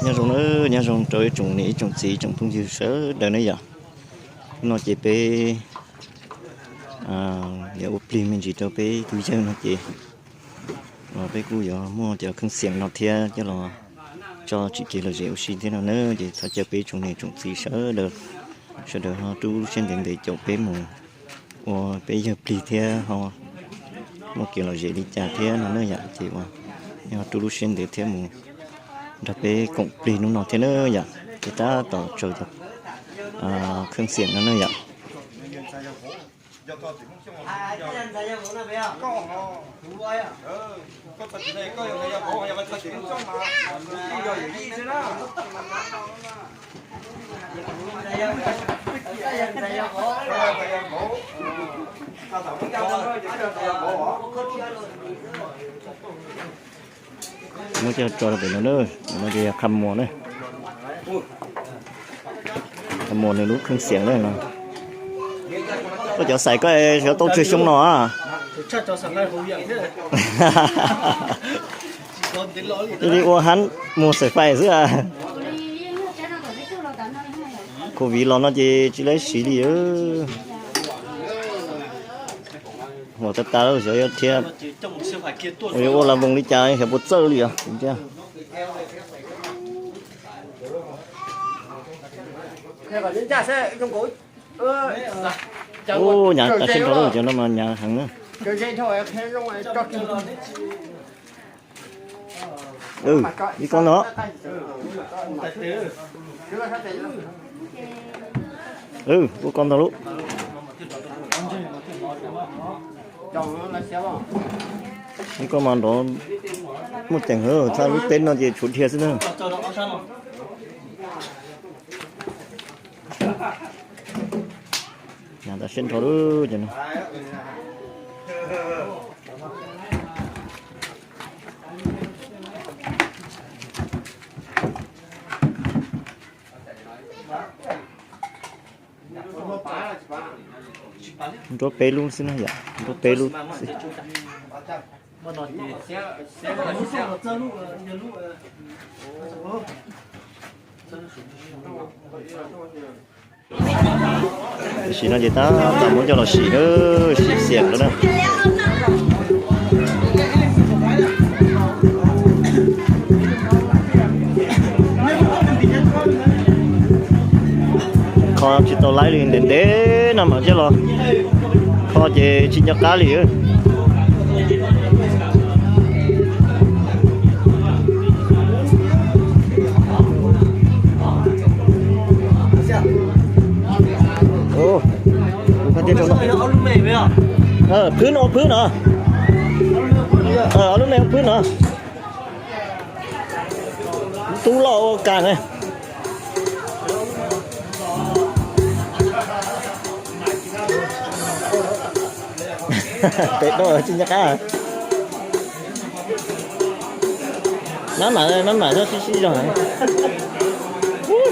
Nyob zoo na, nyob zoo rau ib tsoom niam ib tsoom txiv ib tsoom phooj ywg sawv daws na yom. Hnub no ces peb yuav ua plig me ntsis rau peb tus yawg no ces peb kuj yuav muaj cov kheej xiam no thiab coj los tso tsim kev lom zem ua si thiab no na. Ces thov caw peb tsoom niam tsoom txiv sawv daws, sawv daws ho rub lub siab ntev ntev caum peb mus ua peb yawg plig thiab ho muaj kev lom zem li cas thiab no na yom. Ces ua, ho rub lub siab ntev thiab mus nrog peb koom plig hnub no thiab na yom. Ces tab tom tsaws cov kheej xiam no na yom. Muab coj tso rau pem no na, no ces yog qha muas na. Qha muas nws lub kheej xiam na no. Koj cov xais koj xyov tau tsawg xyoo no a? Cia li ua hab muag xais fais xwb a. Covid los no ces tsis laib siv li. Huam tas tas lawm xyov yuav dhia, yuav ua las voos li cas xyov puas txawj li os. Ub, nyav tas siab nrho lawm, cov no mas nyav heev na. Ib kob ntau. Ub, kob ntau lub. Ib kob mas nrov muaj ceem, txhaj lub teb no ces tshuav dhia xwb na. Nyav tas siab nrho lawm cov no. Nruab peb lub xwb na yom, nruab peb lub xwb. Tam sim no ces tab tom muab coj los sim na, sim xiam lawm na. Kho tsis tau laib li, ntev ntev no mam coj los kho ces tsis nco qab li. Phwb no, phwb no. Ob lub me phwb no. Tub loj ua kas ne. Tes dau tsis nco qab. Mab mam, mab mam nyob sib sib zog.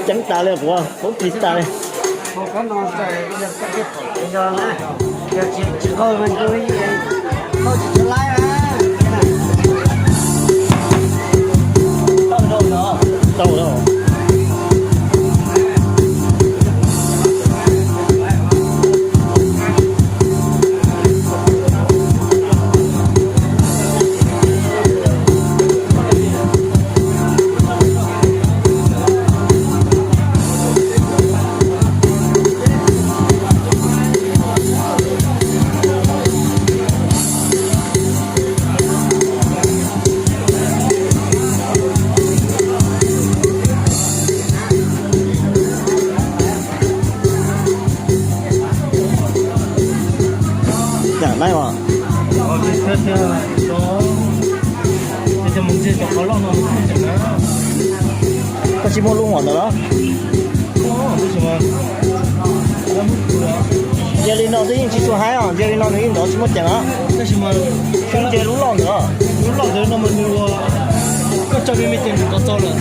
Ceev tas li kuv, kuv plig tas li. Tau. Cam laib os. Koj tsis muaj lub huam ntawd los? Ntsia li no twb yeej tsis tshua haib os, ntsia li no nws yeej nrov tsis muaj ceem os. Ntsia lub loj ntawd, lub loj ntawd no mas nws ua koj tso me me ces nws nrov tau lawm.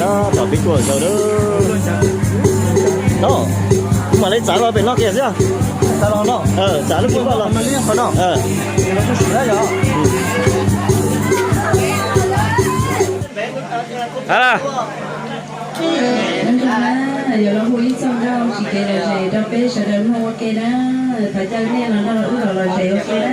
Tab tom peb tuaj zaws lawm. Mam li txav los pem no kiag xwb. Txav los no. Txav lub pem no los. Yuav los hu ib txoj nkauj tsis kev lom zem rau peb sawv daws mloog ua ke na. Thov caw nej los nrog wb los lom zem ua ke na.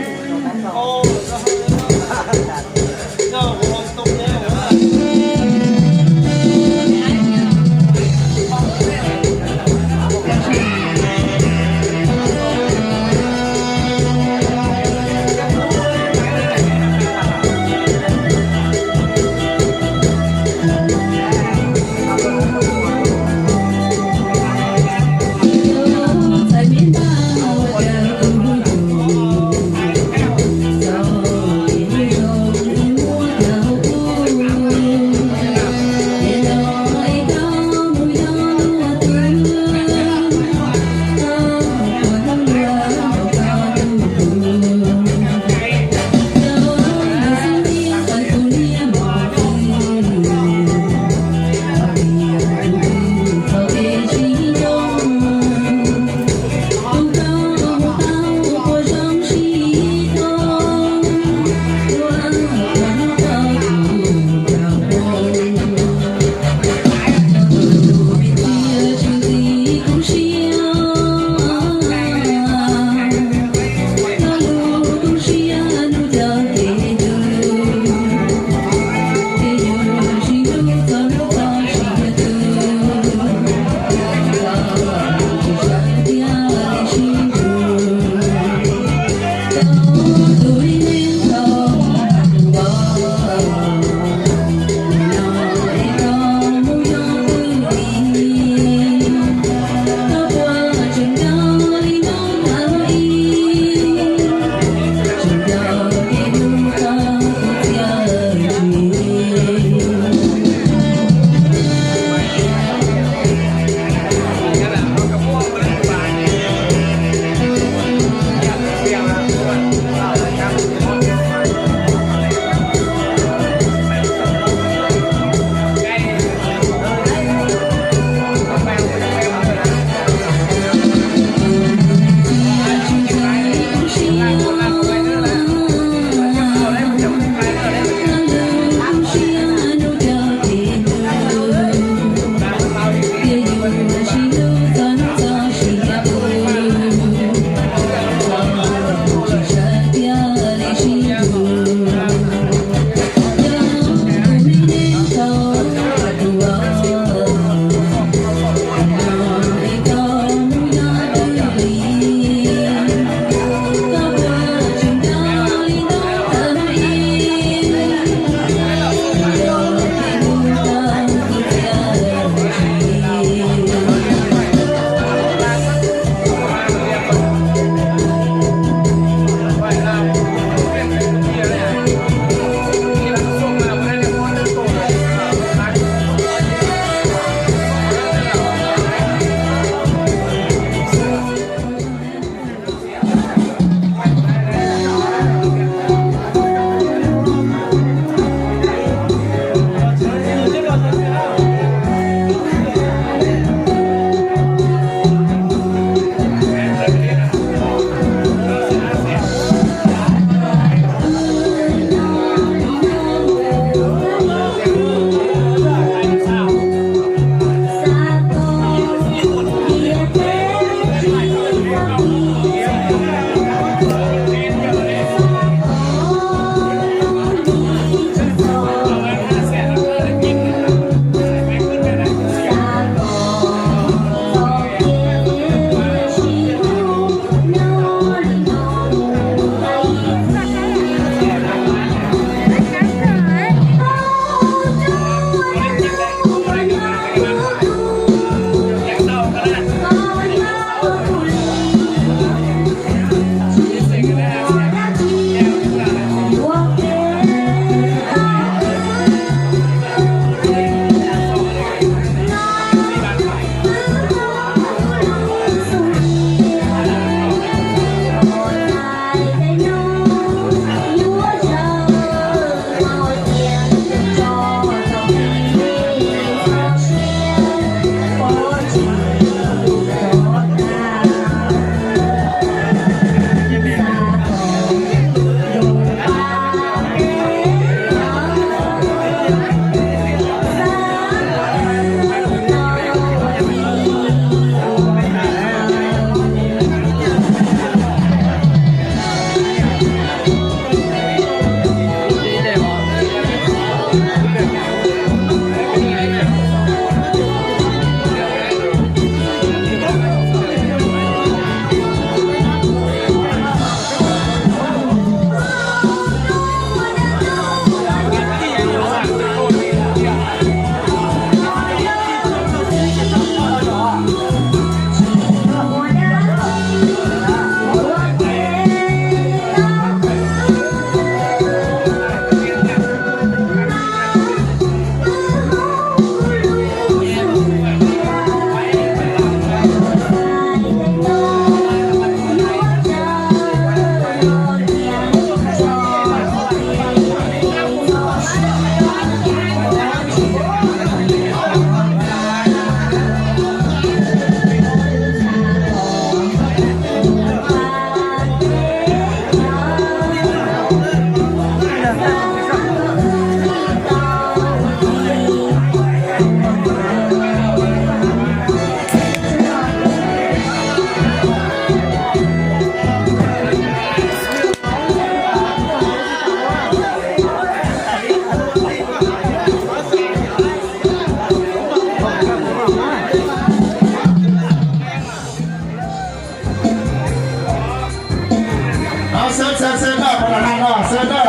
Xwb xwb na, pab na no xwb na.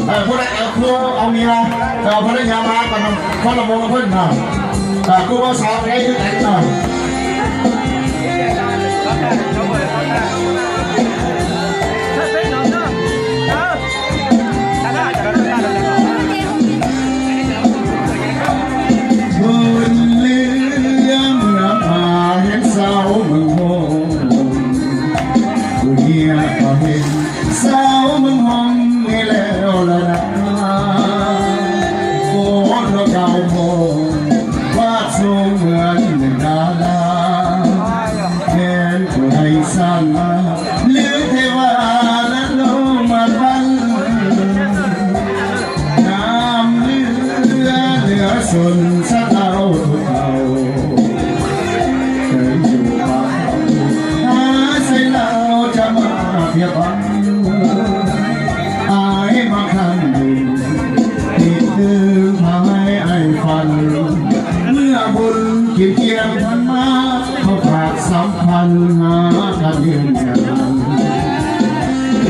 Pab na khub ua mias, pab na nyav mas pab na, pab na mus pab na. Kuv ua xav peb ib teev na. Kuv lwm lwm mas heev xaus meej hoo, kuv nyiam kom heev xaus meej hoo li lawm lawm na. Kuv hluas nkauj hmoob vaj txhua muaj neeg dab laj, neeg kuv hais xav mas lwm thiaj vam lawm lub mas pab. Nam lwm lwm xyoo sab tau tus tau, kawg yus pab, hais xav lawm tsam mas thiaj pab. Ai mas kham nus, tis twg mas hais ai faj, muaj npun kim tiam thaj mas, khau phaj xam phaj hab kab yws nyav.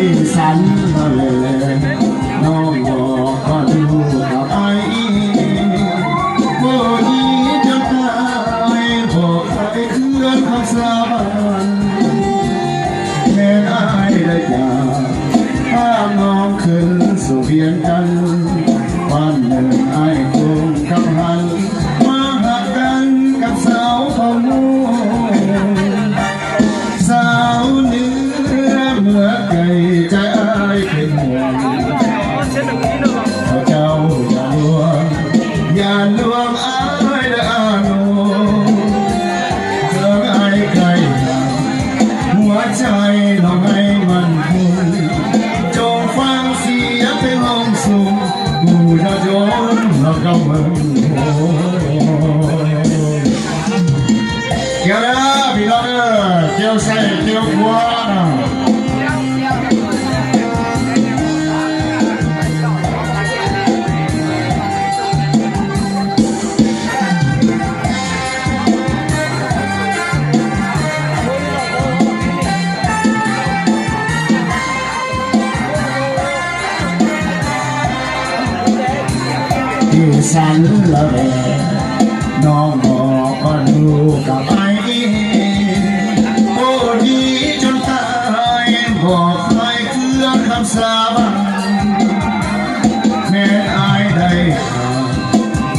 Ib xav no le, no los koj lug koj ai, puag ib cov tais npog qhai khwb khab xab, neeg ai dai cas, pab noog khwv xub viam kas, pab neeg ai koog kam has, mas has kas kam xaus phau muag. Xaus nws muab kais cai ai pem muag, ua cau yam luag, yam luag ai lawm a nuj, luag ai kais, muab cai los ai mas kuv, tsoom faaj xiam peb hooj xum, kuv zov zoo los nkauj meej. Kiv na, pim no na, kiv sai kiv khuav na. Yus xav lawm, no mog koj lug kam ai, puag ib cov tais npog qhai khwb khab xab, neeg ai dai tas,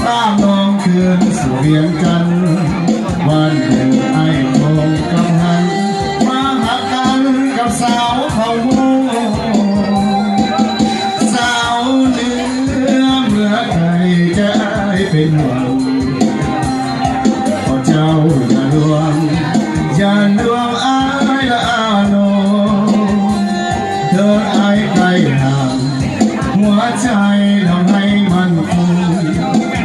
pab noog khwv xub viam kas, vas nws ai koog kam has, mas has kas kam xaus phau muag. Xaus nws muab kais cai ai pem muag, ua cau yam luag, yam luag ai lawm a nuj, thov ai kais has, muab cai los ai mas kuv,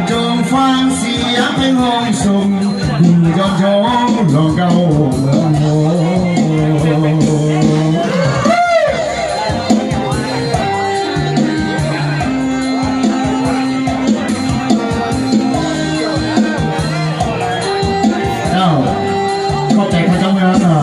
tsoom faaj xiam peb hooj xum, kuv zov zoo los nkauj meej. Koj tes koj cov me na.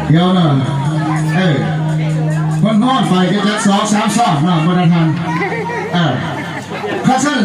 Yog na, koj hnov fais ke cov xov xav soj no npua da thas, qhov txhaj.